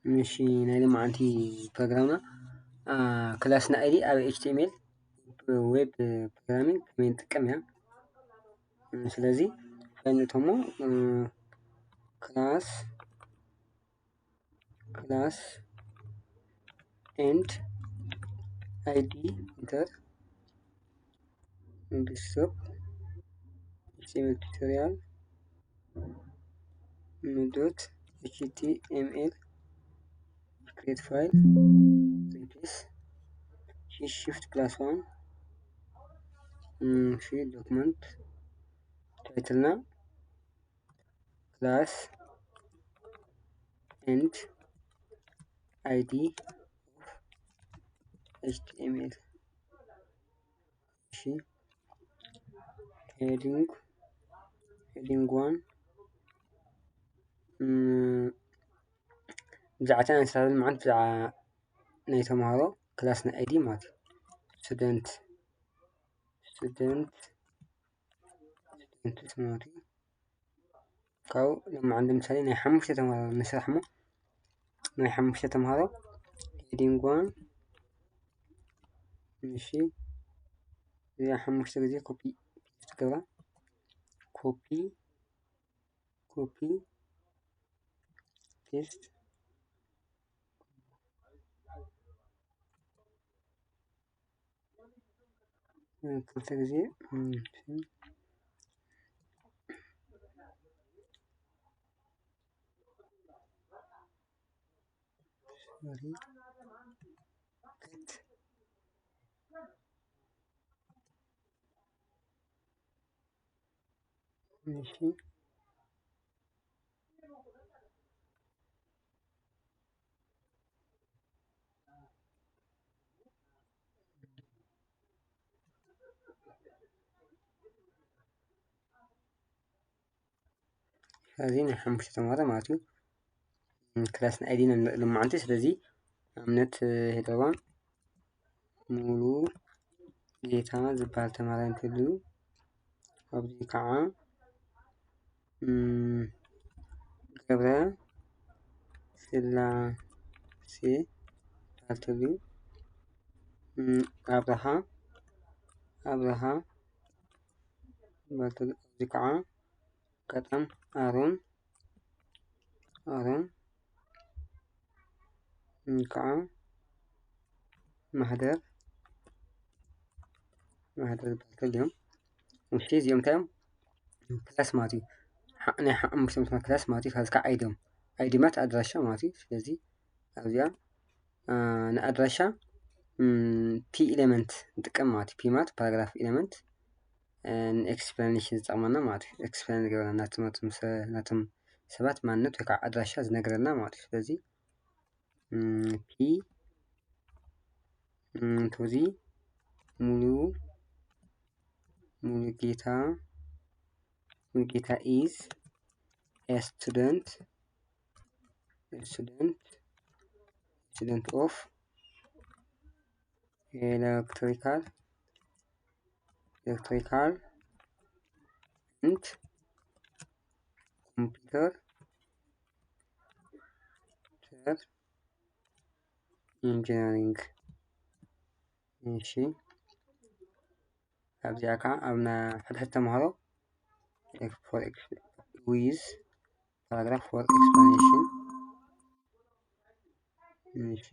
እሺ፣ ናይ ሎማዓንቲ ፕሮግራምና ክላስና ኣይዲ ኣብ ኤች ቲ ኤም ኤል ዌብ ፕሮግራሚንግ ከመይ ንጥቀም እያ። ስለዚ ፋይል ንእትዎ እሞ ክላስ ክላስ ኤንድ ኣይዲ ኢንተር ዴስክቶፕ ኤች ቲ ኤም ኤል ቱቶሪያል ዶት ኤች ቲ ኤም ኤል ክሬት ፋይል ሪፕሌስ ሺፍት ፕላስ ዋን እሺ ዶክመንት ታይትልና ክላስ ኤንድ ኣይዲ ኤች ቲ ኤም ኤል እሺ ሄዲንግ ሄዲንግ ዋን ብዛዕባ ናይ ስራሕ ልምዓት ብዛዕባ ናይ ተምሃሮ ክላስ ናይ ኣይዲ ማለት እዩ። ስቱደንት ስቱደንት ስቱደንት ማለት እዩ። ካብኡ ሎማዓንቲ ምሳሌ ናይ ሓሙሽተ ተምሃሮ ንስራሕ እሞ ናይ ሓሙሽተ ተምሃሮ ሄዲንግ ዋን እሺ እዚኣ ሓሙሽተ ግዜ ኮፒ ፔስት ገብራ ኮፒ ኮፒ ፔስት ክልተ ግዜ እሺ ስለዚ ናይ ሓሙሽተ ተምሃሮ ማለት እዩ። ክላስ ናይ ኣይዲ ኢና ንርኢ ሎማዓንቲ። ስለዚ ኣብነት ሄደርዋን ሙሉ ጌታ ዝበሃል ተምሃራይ እንትህሉ ኣብዚ ከዓ ገብረ ስላሴ ዝበሃል እንትህሉ ኣብርሃ ኣብርሃ ዝበሃል እንትህሉ ኣብዚ ከዓ ቀጠም ኣሮን ኣሮን ከዓ ማህደር ማህደር ዝበሃል እዮም። እሺ እዚኦም እንታይ እዮም? ክላስ ማለት እዩ። ናይ ሓሙሽተ ክላስ ማለት እዩ። ካብዚ ከዓ ኣይዲ እዮም። ኣይዲ ማለት ኣድራሻ ማለት እዩ። ስለዚ ኣብዚኣ ንኣድራሻ ፒ ኤለመንት ንጥቀም ማለት እዩ። ፒ ማለት ፓራግራፍ ኤለመንት ንኤክስፕላኔሽን ዝጠቕመና ማለት እዩ። ኤክስፕላን ዝገብረና ናቶም ሰባት ማንነት ወይ ከዓ ኣድራሻ ዝነግረና ማለት እዩ። ስለዚ ፒ ቶዚ ሙሉ ሙሉጌታ ሙሉጌታ is a student student student of electrical electrical and computer engineering እሺ ኣብዚኣ ከዓ ኣብ ሕድሕድ ተምሃሮ with paragraph for explanation እሺ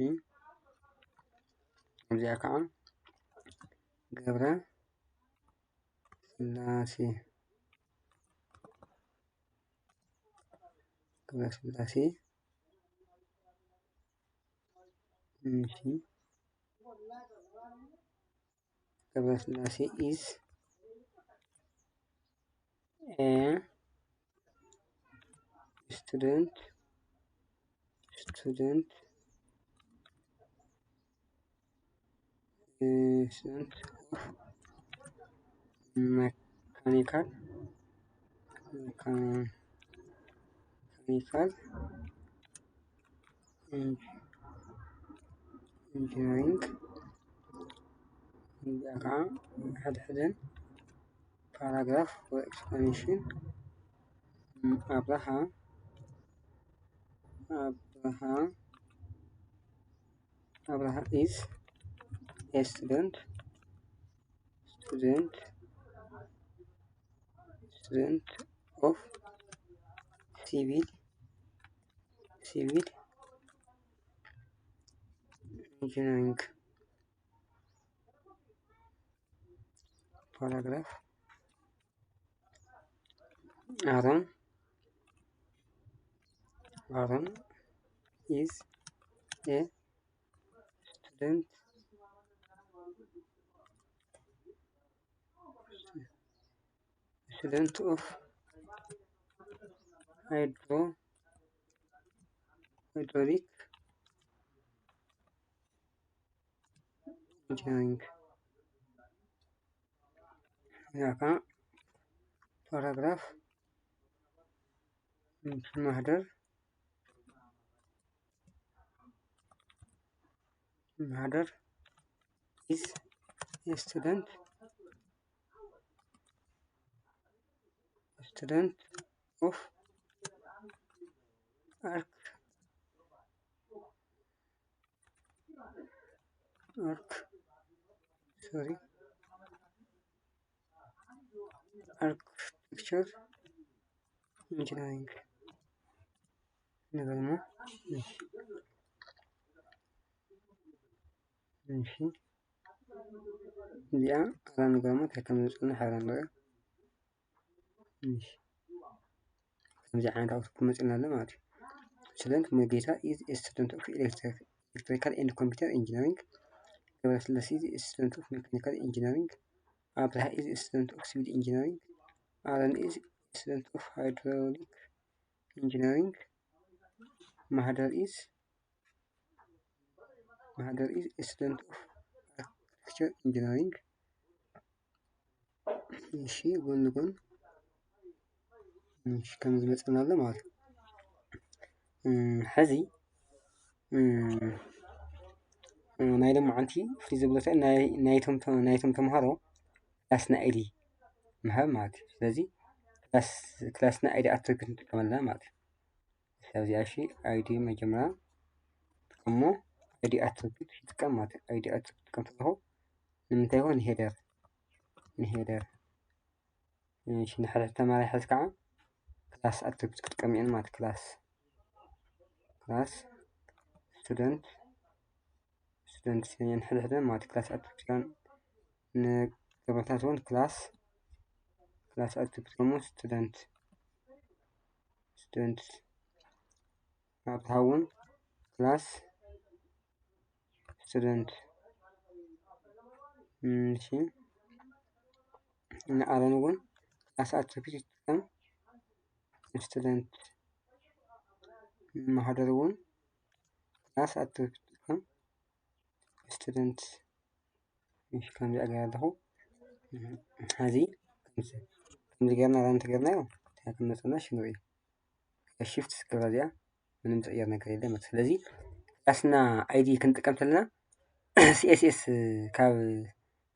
ኣብዚኣ ከዓ ገብረ ስላሴ ገብረ ስላሴ እሺ ገብረ ስላሴ is a student student student of mechanical mechanical engineering እዚኣ ከዓ ሕድሕደን paragraph ወይ explanation ኣብርሃ ኣብርሃ Abraha is a student, student, student of civil, civil engineering. Paragraph. Aaron, Aaron is a student, student of hydro, hydraulic engineering. እዚኣ ከዓ ፓራግራፍ ማህደር፣ ማህደር is a student, student of arch, arch, sorry, architecture engineering ንበል እሞ፣ እሺ፣ እዚኣ ኣራ ንገሞ እንታይ ከም ዝመፅና ሓራ ንሪኦ። እሺ፣ ከምዚ ዓይነት ኣውትፑት መፂና ኣሎ ማለት እዩ። Student ሙሉጌታ is a student of electric- electrical and computer engineering. ገብረስላሴ is a student of mechanical engineering. ኣብርሃ is a student of civil engineering. ኣሮን is a student of hydraulic engineering. ማህደር is ማህደር is a student of architecture engineering። እሺ፣ ጎን ንጎን እሺ፣ ከም ዝመፅና ኣሎ ማለት እዩ። እም፣ ሕዚ እም፣ ናይ ሎማዓንቲ ፍልይ ዝብሎ እንታይ፣ ናይ- ናይቶም ተ- ናይቶም ተምሃሮ ክላስና ኣይዲ ምሃብ ማለት እዩ። ስለዚ ክላስ ክላስና ኣይዲ ኣትሪቢዩት ንጥቀመልና ማለት እዩ። ስለዚ እሺ፣ ኣይዲ መጀመርያ እሞ ኣይዲ ኣትሪቢዩት ይጥቀም ማለት እዩ። ኣይዲ ኣትሪቢዩት ክጥቀም ከለኹ ንምንታይ ይኾን? ንሄደር ንሄደር እሺ፣ ንሕድሕድ ተማሪ ሕዝ ከዓ ክላስ ኣትሪቢዩት ክጥቀም እየን ማለት ክላስ ክላስ ስቱደንት ስቱደንት ንሕድሕደን ማለት ክላስ ኣትሪቢዩት ንገብረታትውን ክላስ ክላስ ኣትሪቢዩት ስቱደንት ስቱደንት ኣብትሃውን ክላስ ስቱደንት እሺ፣ ንኣረን እውን ክላስ ኣትሪቢዩት ይጥቀም። ስቱደንት ማህደር እውን ክላስ ኣትሪቢዩት ይጥቀም። ስቱደንት እሺ፣ ከምዚ ኣገር ኣለኹ። ሕዚ ከምዚ ከምዚ ገርና ራን ተገርናዮ እንታይ ክመፅና ሽንርኢ ሽፍት ስክራ እዚኣ ምንም ዝቕየር ነገር የለን ማለት። ስለዚ ክላስና ኣይዲ ክንጥቀም ተለና ሲኤስኤስ ካብ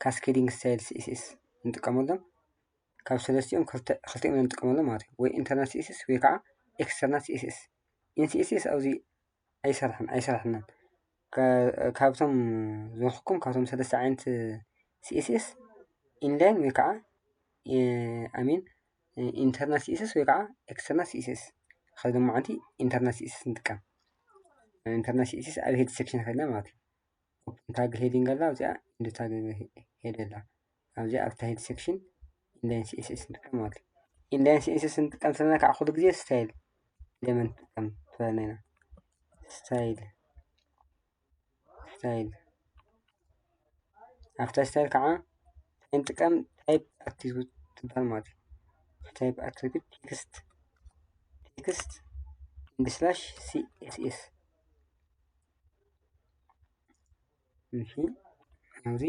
ካስኬዲንግ ስታይል ሲኤስኤስ ንጥቀመሎም ካብ ሰለስቲኦም ክልተ- ክልቲኦም ኢና ንጥቀመሎም ማለት እዩ። ወይ ኢንተርናል ሲኤስኤስ ወይ ከዓ ኤክስተርናል ሲኤስኤስ። ኢን ሲኤስኤስ ኣብዚ ኣይሰርሕን ኣይሰርሕናን። ከ- ካብቶም ዝበልኩኩም ካብቶም ሰለስተ ዓይነት ሲኤስኤስ ኢንላይን ወይ ከዓ ኣሚን ኢንተርናል ሲኤስኤስ ወይ ከዓ ኤክስተርናል ሲኤስኤስ። ከዚ ድማ ዓንቲ ኢንተርናል ሲኤስኤስ ንጥቀም። ኢንተርናል ሲኤስኤስ ኣብ ሄድ ሴክሽን ከይድና ማለት እዩ። ኦፕን ታግ ሄዲንግ ኣላ ኣብዚኣ፣ ኢንድ ታግ ሄድ ኣላ ኣብዚኣ። ኣብታ ሄድ ሴክሽን ኢንላይን ሲኤስኤስ ንጥቀም ማለት እዩ። ኢንላይን ሲኤስኤስ ንጥቀም ዘለና ከዓ ኩሉ ግዜ ስታይል ኤሌመንት ንጥቀም ትበለና ኢና። ስታይል ስታይል ኣብታ ስታይል ከዓ እንታይ ንጥቀም? ታይፕ ኣትሪቢዩት ትበሃል ማለት እዩ። ታይፕ ኣትሪቢዩት ቴክስት ቴክስት ኢንድ ስላሽ ሲኤስኤስ። እሺ፣ ኣብዚ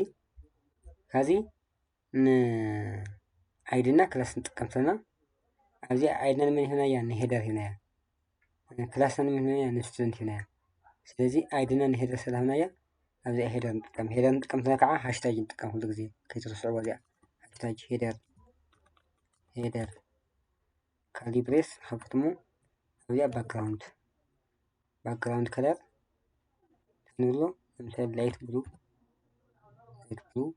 ከዚ ንኣይድና ክላስ ንጥቀም ተለና ኣብዚ ኣይድና ንመን ሂብናያ? ንሄደር ሂብናያ። ክላስና ንመን ሂብናያ? ንስቱደንት ሂብናያ። ስለዚ ኣይድና ንሄደር ስለ ሃብናያ ኣብዚ ሄደር ንጥቀም። ሄደር ንጥቀም ተለና ከዓ ሃሽታጅ ንጥቀም ኩሉ ግዜ ከይትርስዕዎ እዚኣ ሃሽታጅ ሄደር ሄደር ካሊብሬስ ንኸፍት እሞ ኣብዚኣ ባክግራውንድ ባክግራውንድ ከለር ንብሎ ለምሳሌ light blue፣ light blue።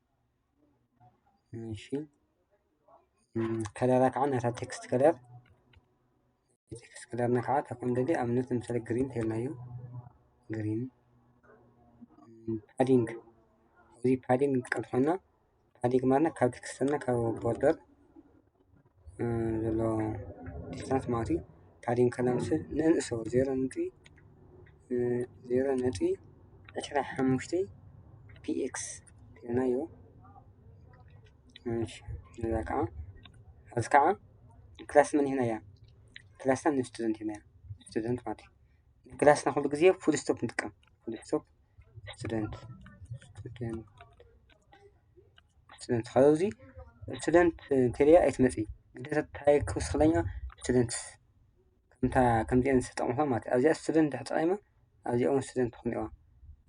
እሺ፣ ከለራ ከዓ ናታ text color፣ text color ና ከዓ ተኮን ደሊ ኣብነት ለምሳሌ green ተልናዮ፣ green። padding፣ እዚ padding ንጥቀም ተኾንና፣ padding ማለት ካብ text ና ካብ border ዘሎ distance ማለት እዩ። padding ከለምስል ንእንእሶ ዜሮ ነጥቢ ዜሮ ነጥቢ ዕስራ ሓሙሽተ px ሂብናዮ። እዛ ከዓ ኣብዚ ከዓ class መን ሂብናያ? class ና ን student ሂብናያ። student ማለት እዩ። class ና ኩሉ ግዜ full stop ንጥቀም። full stop student፣ student፣ student። ካብዚ student እንተልያ ኣይትመጽእ። ግዴታ እንታይ ክውስኽለኛ? student። ከምታ ከምዚአን ዝተጠቕምኻ ማለት እዩ። ኣብዚኣ student ድሕር ተጠቒማ ኣብዚኣ እውን student ትኾን እዋ።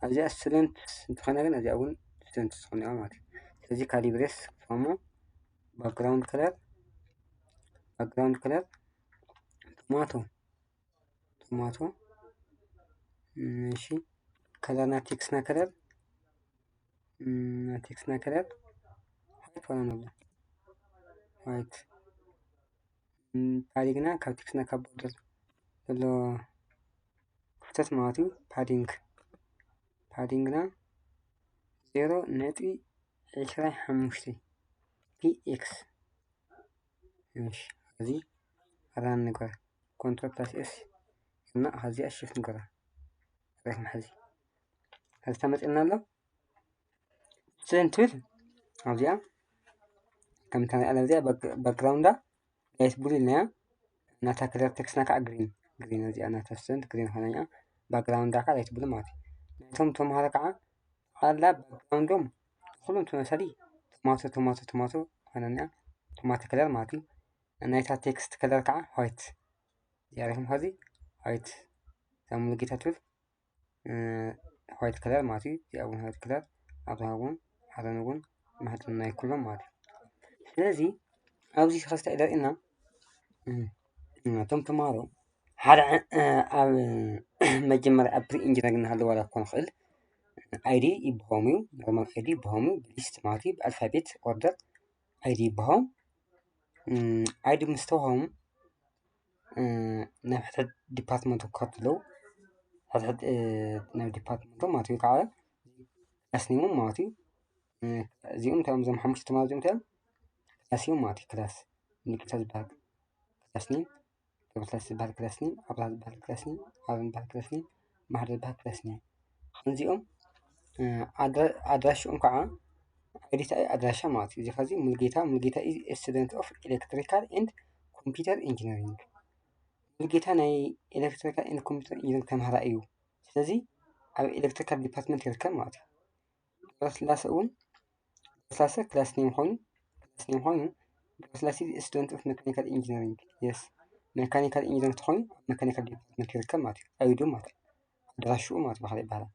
ኣብዚኣ student እንተኾይና ግን ኣብዚኣ እውን student ትኾን እዋ ማለት እዩ። ስለዚ ካሊብሬስ ክፍሞ፣ background color፣ background color tomato፣ tomato። እሺ፣ color ና text ና color፣ text ና color white ሆነ ነበር። white። padding ና ካብ text ና ካብ border ዘሎ ክፍተት ማለት እዩ። padding፣ padding ና ዜሮ ነጥቢ ዕስራ ሓሙሽተ px። እሺ፣ እዚ run ንግበር። control plus s እና ከዚኣ shift ንግበራ። ሬት መሐዚ ከዚ ተመፅና ኣሎ። student ትብል ኣብዚኣ ከምታ ንሪኣ ኣለና። እዚኣ background ዳ light blue ኢልናያ፣ ናታ color text ና ከዓ green፣ green። እዚኣ ናታ student green ኾይና እያ፣ background ዳ ከዓ light blue ማለት እዩ። ናይቶም ተምሃሮ ከዓ ኣላ background ዶም ኩሎም ተመሳሳሊ tomato፣ tomato፣ tomato ኾይና እያ፣ tomato color ማለት እዩ። ናይታ text color ከዓ white። እዚኣ ሪኢኹም ከዚ white፣ እዛ ሙሉጌታ ትብል white color ማለት እዩ። እዚኣ እውን white color፣ ኣብዛ እውን ሓዘን እውን ማህፀን ናይ ኩሎም ማለት እዩ። ስለዚ ኣብዚ ከስታ ኢለ ርኢና፣ እቶም ተምሃሮ ሓደ ኣብ መጀመርያ ኣብ pre engineering እናሃለወ ዋላ ክኾን ይኽእል፣ ID ይበሃዎም እዩ። normal ID ይበሃዎም እዩ። ብሊስት ማለት እዩ፣ ብኣልፋቤት order ID ይበሃዎም። ID ምስ ተዋህቦም ናብ ሕድሕድ ዲፓርትመንት ክኸቱ ኣለዉ። ሕድሕድ ናብ ዲፓርትመንቶም ማለት እዩ፣ ከዓ class name ኦም ማለት እዩ። እዚኦም እንታይ እዮም? እዞም ሓሙሽተ ተምሃሮ እዚኦም እንታይ እዮም? class እዮም ማለት እዩ። class፣ ሙሉጌታ ዝበሃል class name፣ ገብረስላሴ ዝበሃል class name፣ ኣብርሃ ዝበሃል class name፣ ኣሮን ዝበሃል class name፣ ማሕደር ዝበሃል class name። ከምዚኦም ኣድራሽኦም ከዓ ID ታይ ኣድራሻ ማለት እዩ። እዚ ከዚ ሙሉጌታ፣ ሙሉጌታ is student of electrical and computer engineering። ሙሉጌታ ናይ electrical and computer engineering ተምሃራይ እዩ። ስለዚ ኣብ electrical department ይርከብ ማለት እዩ። ገብረስላሴ እውን፣ ገብረስላሴ class name ኾይኑ፣ class name ኾይኑ፣ ገብረስላሴ student of mechanical engineering። Yes፣ mechanical engineering ተኾይኑ ኣብ mechanical department ይርከብ ማለት እዩ። ID ማለት እዩ። ኣድራሽኡ ማለት እዩ፣ ብኻልእ ይበሃል።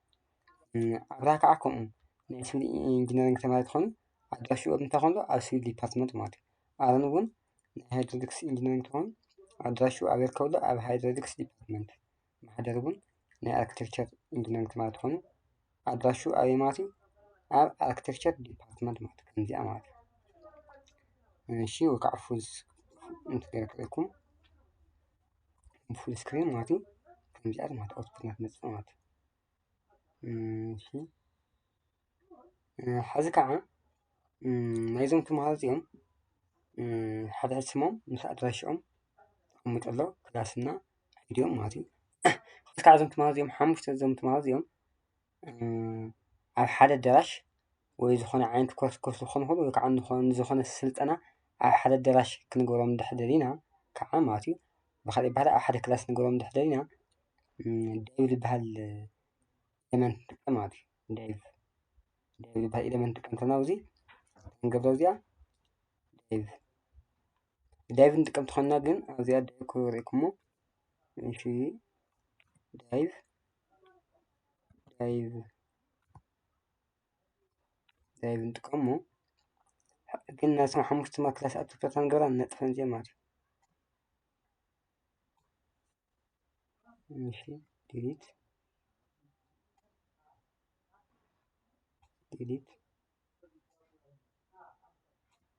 ኣብርሃ ከዓ ከምኡ ናይ civil engineering ተማሃሪ ተኾይኑ ኣድራሽኡ ኣብ እንታይ ኾይኑ? ኣብ civil department ማለት እዩ። ኣሮን እውን ናይ hydraulics engineering ተኾይኑ ኣድራሽኡ ኣብ ይርከብሉ? ኣብ hydraulics department። ማሕደር እውን ናይ architecture engineering ተማሃሪ ተኾይኑ ኣድራሽኡ ኣበይ ማለት እዩ? ኣብ architecture department ማለት እዩ። ከምዚኣ ማለት እዩ። እሺ፣ ወይ ከዓ full screen እንተገይረ ክርእየኩም፣ full screen ማለት እዩ። ከምዚኣ ማለት output ና ትመፅእ ማለት እዩ። እሺ፣ ሕዚ ከዓ ናይዞም ተምሃሮ እዚኦም ሓደ ሕድ ስሞም ምስ ኣድራሽኦም ተቐምጡ ኣሎ። class እና ID ኦም ማለት እዩ። ሕዚ ከዓ እዞም ተምሃሮ እዚኦም፣ ሓሙሽተ እዞም ተምሃሮ እዚኦም ኣብ ሓደ ኣዳራሽ ወይ ዝኾነ ዓይነት ኮርስ ክወስዱ ክኾኑ ይኽእሉ፣ ወይ ከዓ ንኾ-፣ ንዝኾነ ስልጠና ኣብ ሓደ ኣዳራሽ ክንገብሮም እንድሕር ደሊና ከዓ ማለት እዩ። ብኻልእ ይበሃል ኣብ ሓደ ክላስ ክንገብሮም እንድሕር ደሊና ዳይቭ ዝበሃል ኤለመንት ንጥቀም ማለት እዩ። ዳይቭ፣ ዳይቭ ዝበሃል ኤለመንት ንጥቀም ተና ኣብዚ ክንገብሮ እዚኣ ዳይቭ፣ ዳይቭ ንጥቀም ተኾንና ግን ኣብዚኣ ዳይቭ ክሪእኩሞ። እሺ፣ ዳይቭ፣ ዳይቭ፣ ዳይቭ ንጥቀሞ። ግን ናይዞም ሓሙሽተ ክላስ ኣትኩረታ ንገብራ ነጥፈን እዚኣ ማለት እዩ። እሺ፣ ዲሊት። delete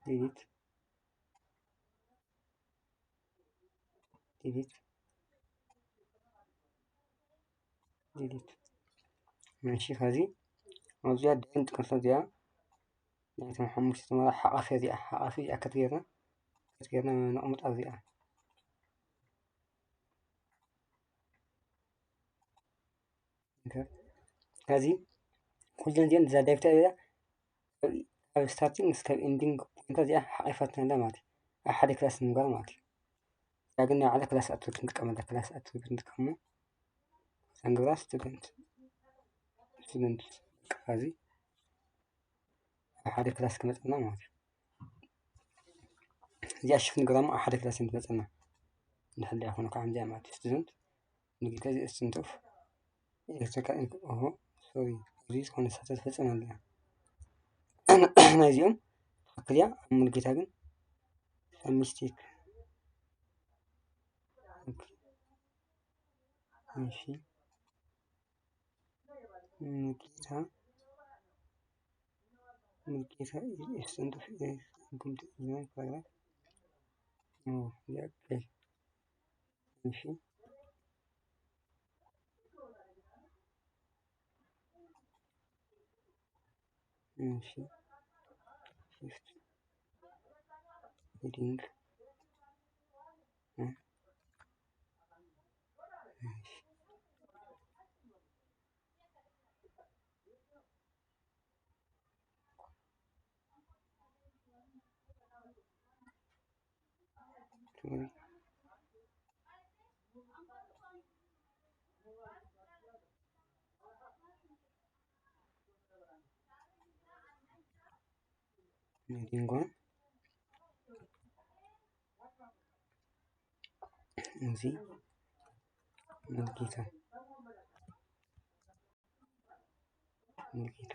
delete delete delete። እሺ፣ ከዚ ኣብዚኣ ድፍን ጥቅልቲ እዚኣ ናይቶም ሓሙሽተ ተማሃሮ ሓቃፊ እዚኣ፣ ሓቃፊ እዚኣ ክትገይርና፣ ክትገይርና ነቕምጥ ኣብዚኣ። ከዚ ኩለን እዚኣን እዛ ዳይሬክተር እዚኣ ኣብ ስታርቲንግ እስካብ ኤንዲንግ ፖይንት እዚኣ ሓቂፋትና ኣላ ማለት እዩ። ኣብ ሓደ ክላስ ንምግባር ማለት እዩ። እዛ ግን ናይ ባዕላ ክላስ ኣትሪቢዩት ንጥቀመላ፣ ክላስ ኣትሪቢዩት ንጥቀሞ። እዛ ንገብራ ስቱደንት፣ ስቱደንት፣ በቃ፣ እዚ ኣብ ሓደ ክላስ ክመፀና ማለት እዩ። እዚኣ ሽፍት ንገብራ እሞ ኣብ ሓደ ክላስ እንትመፀና፣ እንድሕር ደኣ ይኾነ ከዓ ከምዚኣ ማለት እዩ። ስቱደንት፣ ንጌታ እዚ ስቱደንት ኦፍ ኤሌክትሪካል ኢንክ-፣ ኦሆ፣ ሶሪ፣ እዚ ዝኾነ ስህተት ፈፂመ ኣለና። ናይዚኦም ትኽክል እያ፣ ኣብ ሙሉጌታ ግን ሚስቴክ። ኦኬ። እሺ። ሙሉጌታ፣ ሙሉጌታ is student of ኤሌክትሪካል ኢንክ-፣ ፓራግራፍ። ኦ፣ ያ፣ ኦኬ። እሺ። እሺ። ሺፍት ሄዲንግ። እ፣ እሺ። ሶሪ። ሄዲንግ ዋን። እዚ ሙሉጌታ፣ ሙሉጌታ፣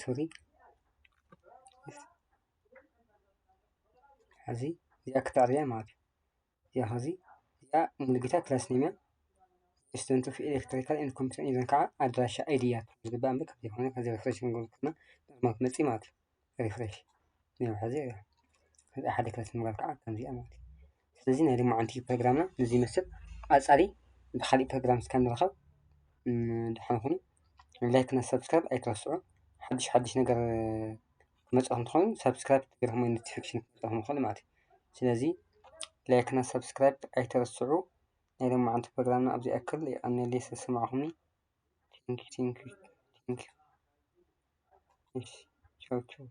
ሶሪ፣ እዚ እዚኣ ክተዕርያ ማለት እዩ። እዚኣ ኸዚ እዚኣ ሙሉጌታ ክላስ ኔም እያ። ስቱደንት ኦፍ ኤሌክትሪካል ኤንድ ኮምፒውተር ኢንጂነሪንግ ከዓ ኣድራሻ ኣይዲ እያ ዝግባእ እምበር፣ ካብ ዘይኮነ፣ ካብ ሪፍሬሽ ክንገብር ከለና ኖርማል ክመፅእ ማለት እዩ። ሪፍሬሽ። ያው፣ ሕዚ፣ ሕዚ ሓደ ክላስ ንምግባር ከዓ ከምዚኣ ማለት እዩ። ስለዚ ናይ ሎማዓንቲ ፕሮግራምና ነዚ ይመስል። ቀፃሊ ብካሊእ ፕሮግራም እስካብ ንራኸብ፣ እም፣ ደሓን ኩኑ። ላይክ እና ሰብስክራይብ ኣይትረስዑ። ሓድሽ ሓድሽ ነገር ክመፅኹም እንተኾይኑ፣ ሰብስክራይብ ገይርኩም ወይ ኖቲፊኬሽን ክመፅኹም ይኽእል ማለት እዩ። ስለዚ ላይክ እና ሰብስክራይብ ኣይትረስዑ። ናይ ሎማዓንቲ ፕሮግራምና ኣብዚ ኣክል። የቐንየለይ ስለዝሰማዕኹምኒ። ቴንኪ፣ ቴንኪ፣ ቴንኪ። እሺ፣ ቻው፣ ቻው።